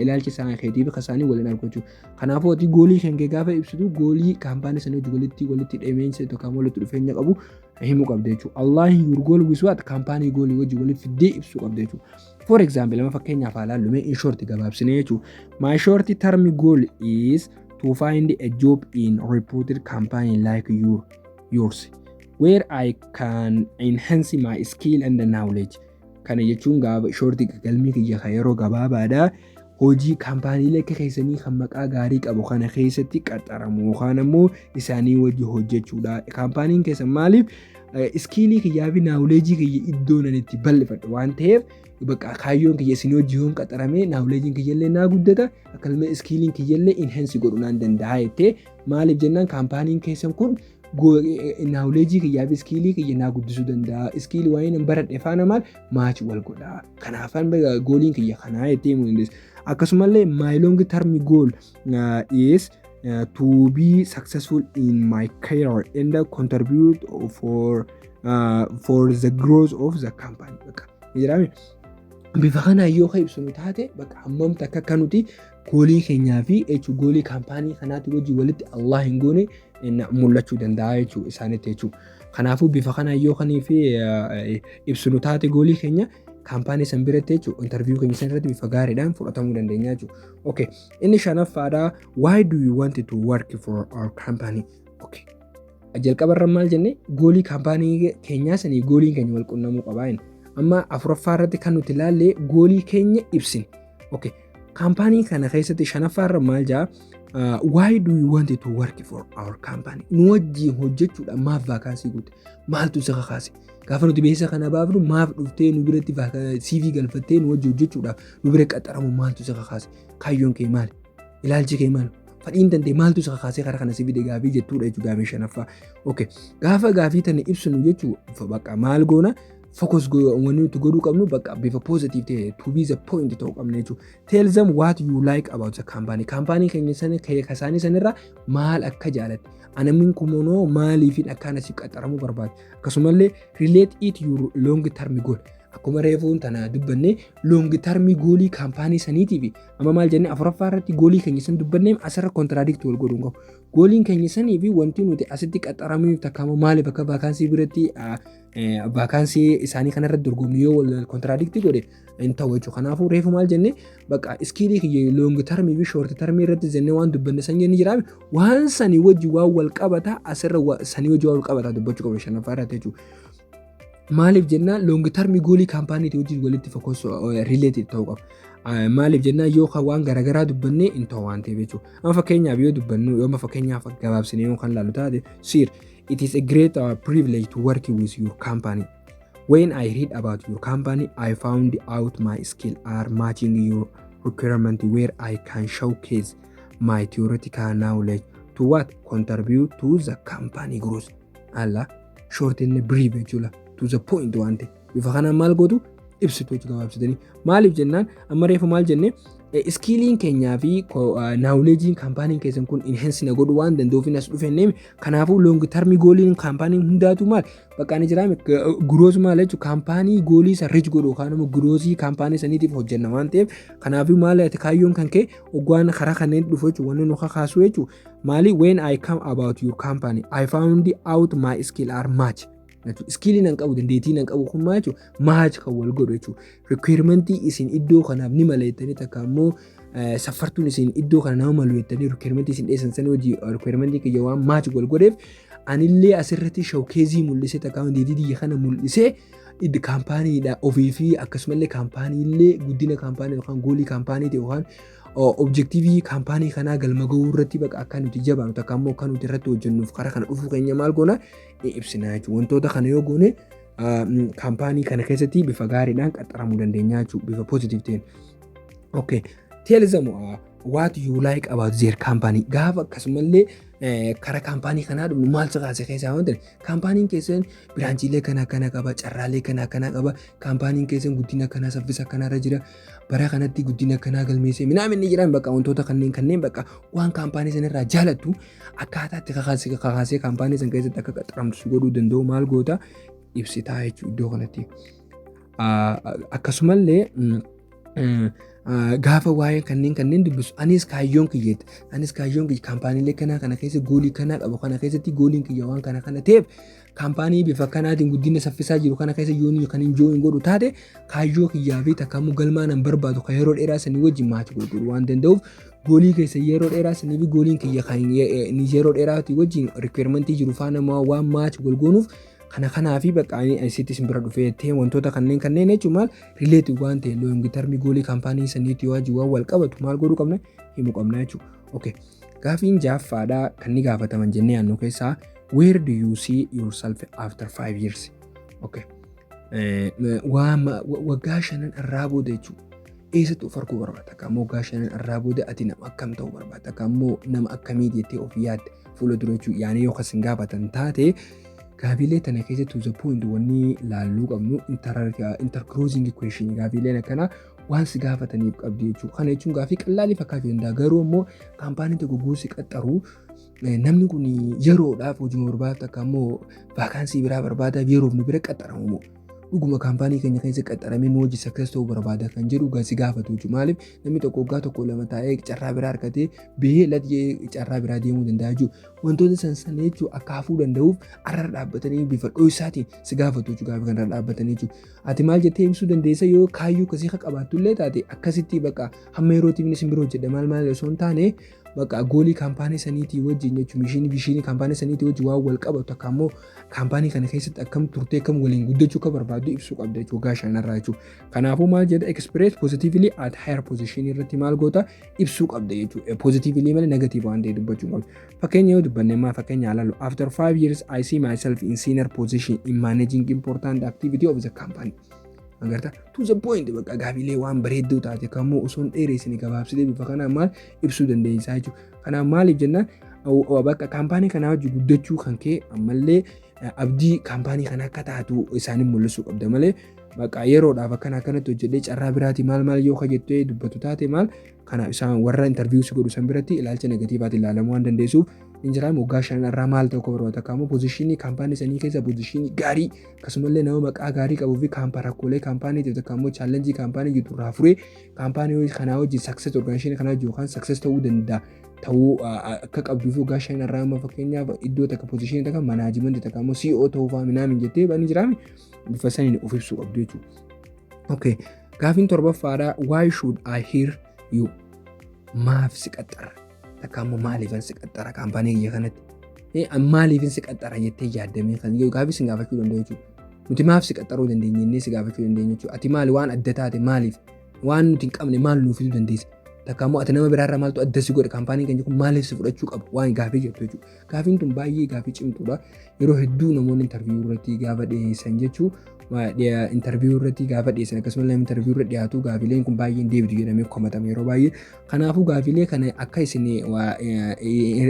ilaalchi isaa keetii fi isaanii waliin argu jechuudha. Kanaafuu ati goal kan kee gaafa ibsitu, goal kaampaanii sanii hojii walitti dhimeensa tokko walitti dhufeenya qabu himuu qabda jechuudha. Align your goal with what company goal wajjin walitti fiddee ibsuu qabda jechuudha. For example, lama fakkeenyaaf haa ilaallu mee, in short, gabaabsinee jechuudha. My short term goal is to find a job in reputed company like yours where I can enhance my skill and knowledge. Kana jechuun gaafa short galmii kiyya kan yeroo gabaabaadha. Hojii kaampaaniilee akka keessanii kan maqaa gaarii qabu kana keessatti qaxaramu yookaan ammoo isaanii wajji hojjechuudha. Kaampaaniin keessan maaliif skill kiyyaa fi knowledge kiyya iddoo nan itti bal'ifadhu waan ta'eef, bakka kaayyoon kiyya isin hojii yoon qaxarame knowledgeiin kiyyallee naa guddata, akkasumas skilliin kiyyallee enhance godhuu naan danda'a jettee. Maaliif jennaan, kaampaaniin keessan kun knowledge kiyyaa fi skill kiyya naa guddisuu danda'a. Skill waa'ee nan baradhe faana maal match wal godha. Kanaafan goaliin kiyya kanaa jettee himuu dandeessa. Akkasumallee my long term goal is to be successful in my career and contribute for the growth of the company. Bakka jedhame bifa kanaan yoo ibsinu taate, bakka hammam takka akka nuti goal keenyaa fi jechuun goal kaampaanii kanaatti wajjin walitti Allah hin goone mul'achuu danda'a jechuudha isaanitti jechuudha. Kanaafuu bifa kanaan yoo kanii fi ibsinu taate, goalii keenya kaampaanii san biratti jechuudha, interview keenya san irratti bifa gaariidhaan fudhatamuu dandeenya jechuudha. Okay. Inni shanaffaadha, why do you want to work for our company? Okay. Jalqaba irra maal jenne? Goalii kaampaanii keenyaa sanii goaliin keenya wal qunnamuu qabaa inni. Amma afuraffaa irratti kan nuti ilaalle goalii keenya ibsine. Okay. Kaampaanii kana keessatti shanaffaa irra maal jaa? Why do you want to work for our company? Nu wajjin hojjechuudha maaf vacancy guute? Maaltu si kakaase? Gaafa nuti beeksisa kana baafnu maaf dhuftee nu biratti CV galfattee nu wajjin hojjechuudhaaf nu bira qaxaramu maaltu si kakaase? Kaayyoon kee maali? Ilaalchi kee maali? Fadhiin tantee maaltu si kakaasee karaa kana si fide gaafii jettuudha jechuudha gaafii shanaffaa. Okay. Gaafa gaafii tana ibsinu jechuu bakka maal goona? Focus wanni nuti godhuu qabnu bakka bifa positive ta'e, to be the point ta'uu qabna jechuudha. Tell them what you like about the company. Kaampaanii keenya sana kasaanii sanirraa maal akka jaalatte. Anamin kumonoo maaliifin akkaan asii qaxaramuu barbaade. Akkasumallee relate it your long term goal. Akkuma reefuun tana dubbanne, long term goalii kaampaanii saniitiif amma maal jenne? Afuraffaa irratti goalii keenya san dubbannee asirra contradict wal godhuu hin qabu. Goaliin keenya sanii fi wanti nuti asitti qaxaramuuf takkaama maaliif akka vacancy biratti vacancy isaanii kanarratti dorgomnu yoo wal contradict godhe hin ta'u jechuudha. Kanaafuu reefu maal jenne? Bakka skillii kiyya long termii fi short termii irratti jennee waan dubbanne san jennee jiraame, waan sanii wajji waan wal qabataa asirra sanii wajji waan wal qabataa dubbachuu qabna shanaffaa irratti jechuudha. Maaliif jennaan, long termii goalii kaampaaniitii wajjin walitti focus related ta'uu qaba. Maaliif jennaan, yoo waan garaagaraa dubbannee hin ta'u waan ta'eef jechuudha. Amma fakkeenyaaf yoo dubbannu, yoo fakkeenyaaf gabaabsinee yoo kan ilaallu taate, "Sir, it is a great privilege to work with your company. When I read about your company, I found out my skills are matching your requirement where I can showcase my theoretical knowledge to what contribute to the company growth." Alla short and brief jechuudha. To the point waan ta'e. Bifa kanaan maal gootu? Ibsitu jechuudha gabaabsitanii. Maaliif jennaan, amma reefu maal jenne? Skilliin keenyaa fi knowledgeiin kaampaaniin keessan kun enhance na godhu waan danda'uuf as dhufe. Kanaafuu long termii goaliin kaampaaniin hundaatu maal bakka ani jiraame growth maal jechuudha, kaampaanii goalii isa reach godhu yookaan immoo growthii kaampaanii saniitiif hojjenna waan ta'eef, kanaafuu maal ati kaayyoon kan kee oggaan karaa kanneen dhufu jechuudha, wanni nu kakaasu jechuudha maali? "When I come about your company, I found out my skill are match." Skillii nan qabu, dandeettii nan qabu kun maal jechuudha, match kan wal godhu jechuudha. Requirementii isin iddoo kanaaf ni mala jettanii, takka immoo safartuun isin iddoo kana nama malu jettanii requirementii isin dhiyeessan sanii hojii requirementii kiyya waan match wal godheef, anillee asirratti showcaseii mul'isee, takka dandeettii kiyya kana mul'isee kaampaaniidha ofii fi akkasumallee kaampaaniillee guddina kaampaanii yookaan goalii kaampaaniiti yookaan objectiveii kaampaanii kanaa galma gahuu irratti bakka akka nuti jabaannu, takka immoo akka nuti irratti hojjennuuf karaa kana dhufuu keenya maal goona? Ibsina jechuudha. Wantoota kana yoo goone kaampaanii kana keessatti bifa gaariidhaan qaxaramuu dandeenya jechuudha, bifa positive ta'een. Okay. Tell them what you like about their company. Gaafa akkasumallee karaa kaampaanii kanaa dhufnu maal si kaase keessaa waan ta'e, kaampaaniin keessan branchiilee kana kana qaba, carraalee kana kana qaba, kaampaaniin keessan guddina kanaa saffisa kanarra jira, bara kanatti guddina kanaa galmeessee minaamin ni jiran, bakka wantoota kanneen kanneen bakka waan kaampaanii sanarraa jaalattu akkaataa itti kakaasee kaampaanii san keessatti akka qaxaramtu si godhuu danda'u maal goota? Ibsitaa jechuudha iddoo kanatti. Akkasumallee gaafa waa'ee kanneen kanneen dubbisu, anis kaayyoon kiyyeetti, anis kaayyoon kiyya kaampaaniilee kanaa kana keessa goalii kanaa qabu kana keessatti goaliin kiyya waan kana kana ta'eef, kaampaanii bifa kanaatiin guddina saffisaa jiru kana keessa yoon kan hin join godhu taate, kaayyoo kiyyaa fi takkaamuu galmaa nan barbaadu kan yeroo dheeraa sanii wajjin match godhu waan danda'uuf, goalii keessa yeroo dheeraa sanii fi goaliin kiyya kan yeroo dheeraati wajjin requirementii jiru faana waan match wal goonuuf, kana kanaa fi bakka ani asitti isin bira dhufee jettee wantoota kanneen kanneen jechuun maal relate waan ta'e, long termii goalii kaampaanii saniitti wajjin waan wal qabatu maal godhuu qabna? Himuu qabna jechuudha. Okay. Gaafiin ja'affaadhaa kan ni gaafataman jennee yaadnu keessaa, where do you see yourself after 5 years? Okay. Waggaa 5 irraa booda jechuudha. Eessatti of arguu barbaadda? Akka immoo waggaa 5 irraa booda ati nama akkam ta'uu barbaadda? Akka immoo nama akkamiiti jettee of yaadde fuula dura jechuudha. Yaani yoo kasin gaafatan taate, gaafiilee tana keessatti to the point wanni laalluu qabnu intercrossing question, gaafiileen akkanaa waan si gaafataniif qabdi jechuudha. Kana jechuun gaafii qallaalii fakkaachuu danda'a. Garuu immoo kaampaaniin tokko guusi qaxxaru namni kun yeroodhaaf hojii barbaadu, takka immoo vacancy biraa barbaadaaf yeroof nu bira qaxxaramu moo Dhuguma kaampaanii keenya keessa qaxaramee nu hojii success ta'uu barbaada kan jedhu si gaafatu jechuudha. Maaliif, namni tokko waggaa tokko lama taa'ee carraa biraa argatee biyya lati carraa biraa deemuu danda'a jechuudha. Wantoota san sana jechuun akka hafuu danda'uuf arra dhaabbatanii bifa dho'isaatiin si gaafatu jechuudha, gaafa kanarra dhaabbatanii jechuudha. Ati maal jettee ibsuu dandeessa? Yoo kaayyoo akkasii akka qabaattu illee taate, akkasitti bakka hamma yerootiif inni simbira hojjedha maal maal osoo hin taane, bakka goalii kaampaanii saniitii wajjin jechuun missionii visionii kaampaanii saniitii wajjin waan wal qabatu, akka ammoo kaampaanii kana keessatti akkam turtee akkam waliin guddachuu akka barbaaddu ibsuu qabda jechuudha waggaa shanarraa jechuudha. Kanaafuu maal jedha? Express positively at higher position irratti maal goota? Ibsuu qabda jechuudha. Positively malee negative waan ta'e dubbachuu qabda. Fakkeenya yoo dubbanne maa fakkeenya ilaalu, after 5 years I see myself in senior position in managing important activity of the company. Agarta, to the point, bakka gaafiilee waan bareedduu taate kamuu osoo hin dheeresine gabaabsitee bifa kanaan maal ibsuu dandeessaa jechuudha. Kanaaf maaliif jennaan, bakka kaampaanii kanaa hojii guddachuu kan kee ammallee abdii kaampaanii kana akka taatu isaanii mul'isuu qabda malee, bakka yeroodhaaf akkana akkanatti hojjedhee carraa biraati maal maal yoo jettee dubbatu taate, maal kana isaan warra interview si godhu san biratti ilaalcha negativeaatiin ilaalamuu waan dandeessuuf hin jiraame. Waggaa 5 irraa maal ta'uu barbaada? Akka ammoo positionii kaampaanii sanii keessa positionii gaarii, akkasumallee nama maqaa gaarii qabuu fi kaampaa rakkoolee kaampaanii takka ammoo challengeii kaampaanii jiru irraa furee kaampaanii kanaa hojii success organizationii kanaa hojii yookaan success ta'uu danda'a ta'uu akka qabduu fi waggaa 5 irraa amma fakkeenyaaf iddoo takka positionii takka managementii takka ammoo CEO ta'uu fa'aa minaamin jettee bani jiraame bifa saniin of ibsuu qabdu jechuudha. Okay. Gaafiin torbaffaadha, why should I hire you? Maaf si qaxxara? Takka ammoo maaliifan si qaxxara kaampaanii kiyya kanatti? Maaliifin si qaxxara jettee yaaddamee kan gaafii si gaafachuu danda'u jechuudha. Nuti maaf si qaxxaruu dandeenya jennee si gaafachuu dandeenya jechuudha. Ati maali waan adda taate? Maaliif? Waan nuti hin qabne maal nuuf fiduu dandeessa? Takka ammoo ati nama biraarraa maaltu adda si godhe? Kaampaaniin keenya kun maaliif si fudhachuu qaba? Waan gaafii jettu jechuudha. Gaafiin tun baay'ee gaafii cimtuudha. Yeroo hedduu namoonni interview irratti gaafa dhiyeessan jechuu, interview irratti gaafa dhiyeessan, akkasumallee interview irra dhiyaatu, gaafiileen kun baay'een deebitu jedhamee komatama yeroo baay'ee. Kanaafuu gaafiilee kana akka isin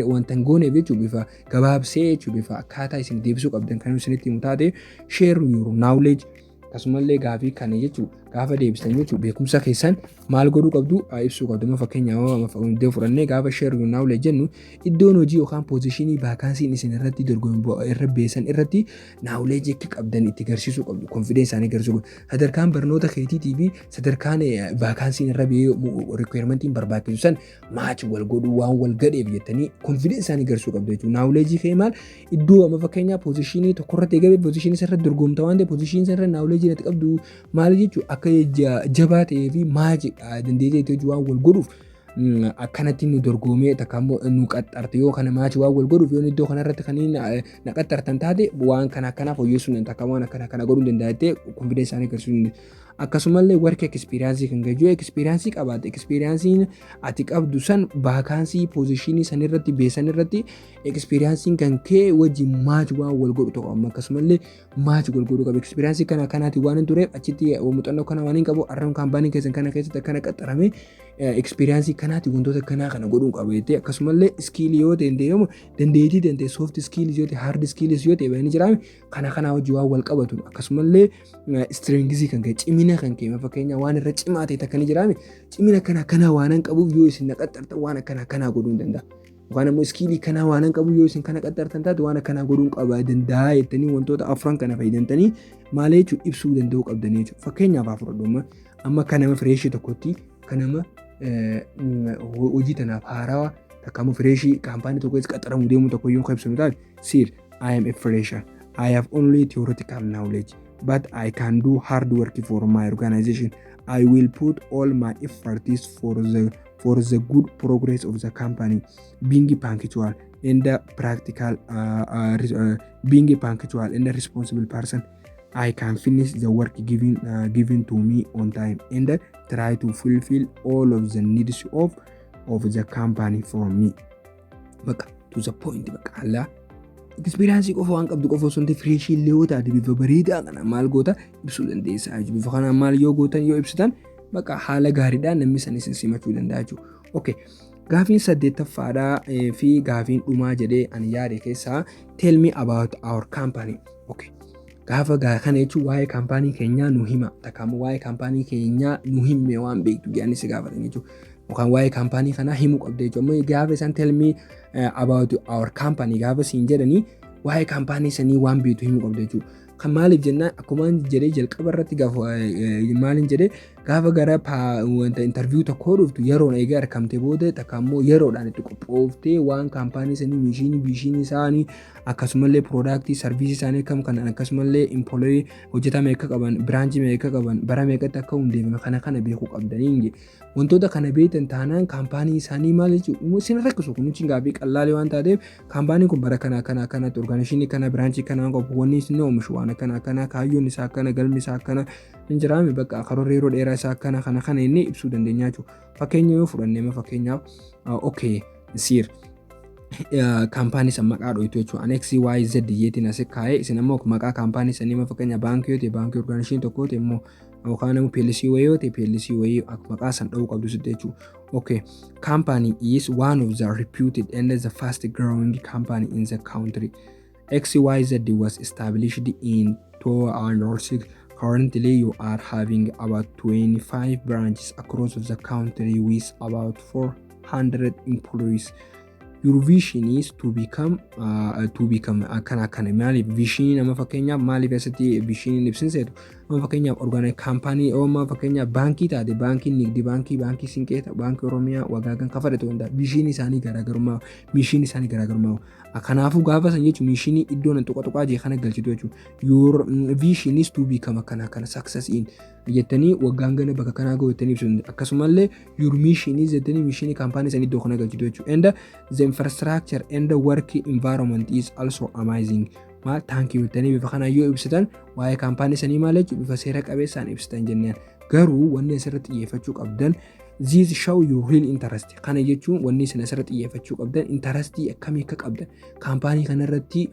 wanta hin gooneef jechuun bifa gabaabsee jechuun bifa akkaataa isin deebisuu qabdan kan isinitti himu taate, share your knowledge. Akkasumallee gaafii kana jechuun gaafa deebisan jechuun beekumsa keessan maal godhuu qabdu? Ibsuu qabdu. Amma fakkeenyaaf iddoo fudhannee gaafa share your knowledge jennu, iddoon hojii yookaan positionii vacancyn isin irratti dorgomu irra beesan irratti knowledge akka qabdan itti agarsiisuu qabdu. Confidence isaanii agarsiisuu qabdu. Sadarkaan barnoota keetiitii fi sadarkaan vacancyn irra ba'ee requirementiin barbaachisu san match wal godhuu waan wal gadheef jettanii confidence isaanii agarsiisuu qabdu jechuudha. Knowledge kee maal iddoo amma fakkeenyaaf positionii tokkorratti eegame, positionii irratti dorgomta waan ta'eef, positionii irra knowledge ati qabdu maal jechuudha, akka jabaa ta'ee fi match dandeettii hojii waan wal godhuuf akkanatti nu dorgomee takka immoo nu qaxxarte, yoo kana match waan wal godhuuf, yoo iddoo kanarratti kan na qaxxartan taate, waan kana akkanaaf fooyyessuu danda'a, takka waan akkana kana godhuu danda'a jettee confidence isaanii agarsiisuu dandeessa. Akkasumallee work experience kan gajuu experience qabaatte, experienceiin ati qabdu san vacancy positionii san irratti beesan irratti experienceiin kan kee wajjin match waan wal godhu tokko amma akkasumallee match wal godhu qaba. Experience kana kanaati waan hin tureef, achitti muuxannoo kana waan hin qabu, arraan kaampaanii keessan kana keessatti akkana qaxxarame, experience kanaati wantoota kanaa kana godhuu qaba jettee, akkasumallee skillii yoo ta'e deemu dandeettii danda'e, soft skillis yoo ta'e, hard skillis yoo ta'e bahanii jiraame kana kanaa wajjin waan wal qabatu, akkasumallee strengthsii kan ka'e, cimina kan ka'e, fakkeenya waan irra cimaa ta'e takka ni jiraame, cimina kana kanaa waan hin qabuuf yoo isin na qaxxartan waan akkana kanaa godhuu hin danda'a. Yookaan immoo skillii kanaa waan hin qabu, yoo isin kana qaxxartan taate waan akkanaa godhuu qaba danda'a jettanii wantoota afran kana fayyadamtanii maal jechuun ibsuu danda'uu qabdanii jechuudha. Fakkeenyaaf haa fudhadhu, amma kan nama freshii tokkotti, kan nama hojii tanaaf haarawaa takka immoo freshii kaampaanii tokko keessa qaxaramuu deemu tokko yoo ibsinu taate, "Sir, I am a fresher. I have only theoretical knowledge, but I can do hard work for my organization. I will put all my efforts for the good progress of the company, being punctual and practical, being punctual and a responsible person. I can finish the work given to me on time and try to fulfill all of the needs of the company from me." Bakka to the point, bakka allaa experience qofa waan qabdu qofa osoo hin ta'in, freshii illee yoo taate bifa bareedaa kana maal goota? Ibsuu dandeessaa jechuudha. Bifa kanaan maal yoo gootan, yoo ibsitan, bakka haala gaariidhaan namni san isin simachuu danda'a jechuudha. Okay. Gaafiin saddeettaffaadhaa fi gaafiin dhumaa jedhee ani yaade keessaa, tell me about our company. Okay. Gaafa kana jechuun waa'ee kaampaanii keenyaa nu hima. Takka immoo waa'ee kaampaanii keenyaa nu himme waan beektu jedhanii si gaafatan jechuudha. Yookaan waa'ee kaampaanii kanaa himuu qabda jechuudha. Amma gaafa isaan "tell me about our company" gaafa siin jedhanii, waa'ee kaampaanii sanii waan beektu himuu qabda jechuudha. Kan maaliif jennaan, akkuma jedhee jalqaba irratti gaafa maaliin jedhee, gaafa gara wanta interview tokkoo dhuftu yeroon eegee argamte booda, takka immoo yeroodhaan itti qophooftee, waan kaampaanii sanii, mission, vision isaanii, akkasumallee product, service isaanii akkam kan, akkasumallee employee, hojjetaa meeqa qaban, branch meeqa qaban, bara meeqatti akka hundeeffame, kana kana beekuu qabdanii. Wantoota kana beektan taanaan kaampaanii isaanii maal jechuudha isin rakkisu. Kun gaaffii qallaalee waan taateef, kaampaaniin kun bara kana kana kanatti organization kana, branch kana qabu, wanni isin oomishu waan akkana akkana, kaayyoon isaa akkana, galmi isaa akkana hin jiraame, bakka karoora yeroo dheeraa isaa akkana, kana kana inni ibsuu dandeenya jechuudha. Fakkeenya yoo fudhanne, fakkeenyaaf, okay sir, kaampaanii san maqaa dho'itu jechuudha. Ani XYZ jeetiin asi kaa'ee, isin ammoo maqaa kaampaanii sanii, fakkeenya baankii yoo ta'e baankii, organization tokko yoo ta'e immoo, yookaan immoo PLC wayii yoo ta'e PLC wayii, maqaa san dha'uu qabdu sitti jechuudha. Okay, company is one of the reputed and the fast growing company in the country. XYZ was established in 2006. Currently, you are having about 25 branches across the country with about 400 employees. Your vision is to become akkana akkana. Maaliif vision nama, fakkeenyaaf, maaliif asitti vision ibsin seetu? Nama fakkeenyaaf organize kaampaanii oomaa, fakkeenyaaf baankii taate, baankii Nigdi Baankii, Baankii Sinqee, Baankii Oromiyaa, Wagaagan kafadhe ta'uu danda'a. Vision isaanii garaagarummaa, mission isaanii garaagarummaa. Kanaafuu gaafa san jechuun mission iddoo nan tuqa tuqaa jee kana galchitu jechuudha. Your vision is to become akkana akkana, success in jettanii, waggaan gana bakka kanaa gahu jettanii ibsu. Akkasumallee your mission is jettanii mission kaampaanii sanii iddoo kana galchitu jechuudha. And the infrastructure and the work environment is also amazing. Maal, thank you jettanii bifa kanaan yoo ibsitan, waa'ee kaampaanii sanii maal jechuudha bifa seera qabeessaan ibsitan jennaan. Garuu wanni asirratti xiyyeeffachuu qabdan, this show your real interest. Kana jechuun wanni isin asirratti xiyyeeffachuu qabdan interest akkamii akka qabdan, kaampaanii kanarratti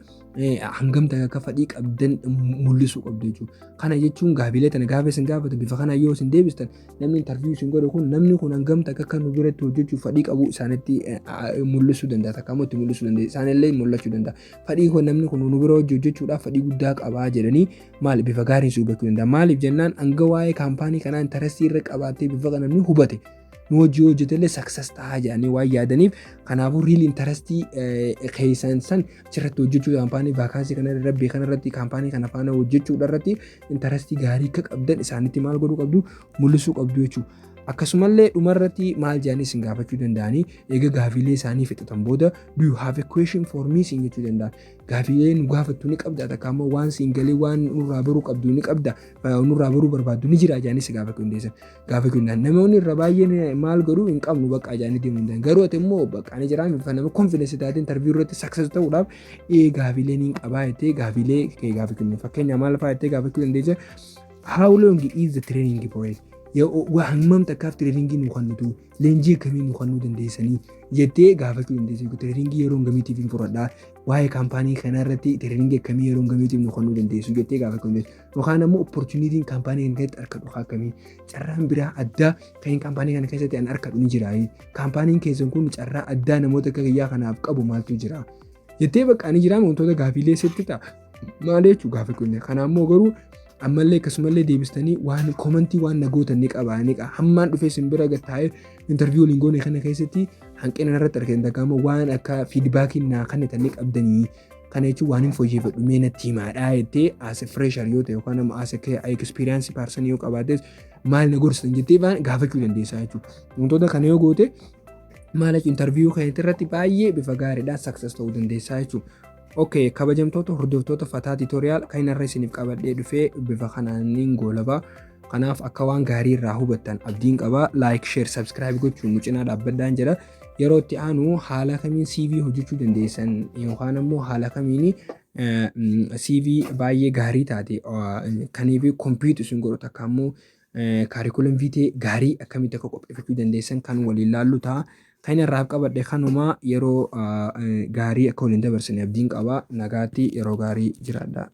hangam akka fedhii qabdan mul'isuu qabdu jechuudha. Kana jechuun gaafiilee tana gaafa isin gaafatu bifa kanaan yoo isin deebistan, namni interview isin godhu kun, namni kun hangam akka nu biratti hojjechuuf fedhii qabu isaanitti mul'isuu danda'a. Takka immoo itti mul'isuu danda'a. Isaanillee mul'achuu danda'a. Fedhii kun, namni kun nu bira hojjechuudhaaf fedhii guddaa qabaa jedhanii maal bifa gaariin si hubachuu danda'a. Maaliif jennaan, hanga waa'ee kaampaanii kanaa interest irra qabaattee bifa kana namni hubate nu hojii hojjetellee success ta'aa jedhanii waan yaadaniif. Kanaafuu real interest keessan san achirratti hojjechuu, kaampaanii vacancy kana irra kanarratti, kaampaanii kana faana hojjechuudha irratti interest gaarii akka qabdan isaanitti maal godhuu qabdu, mul'isuu qabdu jechuudha. Akkasumallee dhumarratti maal jedhanii isin gaafachuu danda'anii, eega gaafiilee isaanii fixatan booda, "Do you have a question for me?" isin jechuu danda'an. Gaafiilee nu gaafattu ni qabda, takka ammoo waan siin galee waan nurraa baruu qabdu ni qabda, nurraa baruu barbaaddu ni jira jedhanii si gaafachuu dandeessan. Gaafachuu danda'an. Namoonni irra baay'een maal godhuu, hin qabnu bakka jedhanii deemuu danda'an. Garuu ati immoo bakka ni jira, bifa nama confidence taatee interview irratti success ta'uudhaaf, ee, gaafiilee ni qabaa jettee gaafiilee kee gaafachuu dandeessa. Fakkeenyaaf maal fa'aa jettee gaafachuu dandeessa? How long is the training period? Hammam takkaaf training nu kennitu, leenjii akkamii nu kennuu dandeessanii jettee gaafachuu dandeessa. Training yeroo hangamiitiif hin fudhadhaa, waa'ee kaampaanii kanaa irratti training akkamii yeroo hangamiitiif nu kennuu dandeessu jettee gaafachuu dandeessa. Yookaan ammoo opportunityn kaampaanii kana keessatti argadhu akkamii, carraan biraa addaa kan kaampaanii kana keessatti an argadhu ni jira. Kaampaaniin keessan kun carraa addaa namoota akka kiyyaa kanaaf qabu maaltu jira jettee bakka ni jira wantoota gaafiilee sitti ta'a. Maal jechuu gaafachuu dandeessa. Kanaammoo garuu ammallee akkasumallee deebistanii waan comment waan nagootan ni qaba ni qaba. Hammaan dhufee isin bira taa'ee interview waliin goone kana keessatti hanqina irratti argatan, takka waan akka feedback naa kennitan ni qabdanii, kana jechuun waan hin fooyyeffadhu mee natti himaadhaa jettee, as a fresher yoo ta'e yookaan ammoo as a experience person yoo qabaates, maal na gorsitan jettee gaafachuu dandeessaa jechuudha. Wantoota kana yoo goote maal jechuun interview kana irratti baay'ee bifa gaariidhaan success ta'uu dandeessaa jechuudha. Okay, kabajamtoota hordoftoota Fataa Tutorial, kan irra isiniif qabadhee dhufee bifa kanaan goolabaa. Kanaaf akka waan gaarii irraa hubattan abdiin qaba. Like, share, subscribe gochuun nu cinaa dhaabbadhaan jedha. Yeroo itti aanu haala kamiin CV hojjechuu dandeessan yookaan ammoo haala kamiin CV baay'ee gaarii taate kaniif compete isin godhu, takka ammoo curriculum vitae gaarii akkamitti akka qopheeffachuu dandeessan kan waliin laallu ta'a. Kan irraaf qabadhe kanuma. Yeroo gaarii akka waliin dabarsine abdiin qaba. Nagaatti, yeroo gaarii jiraadha.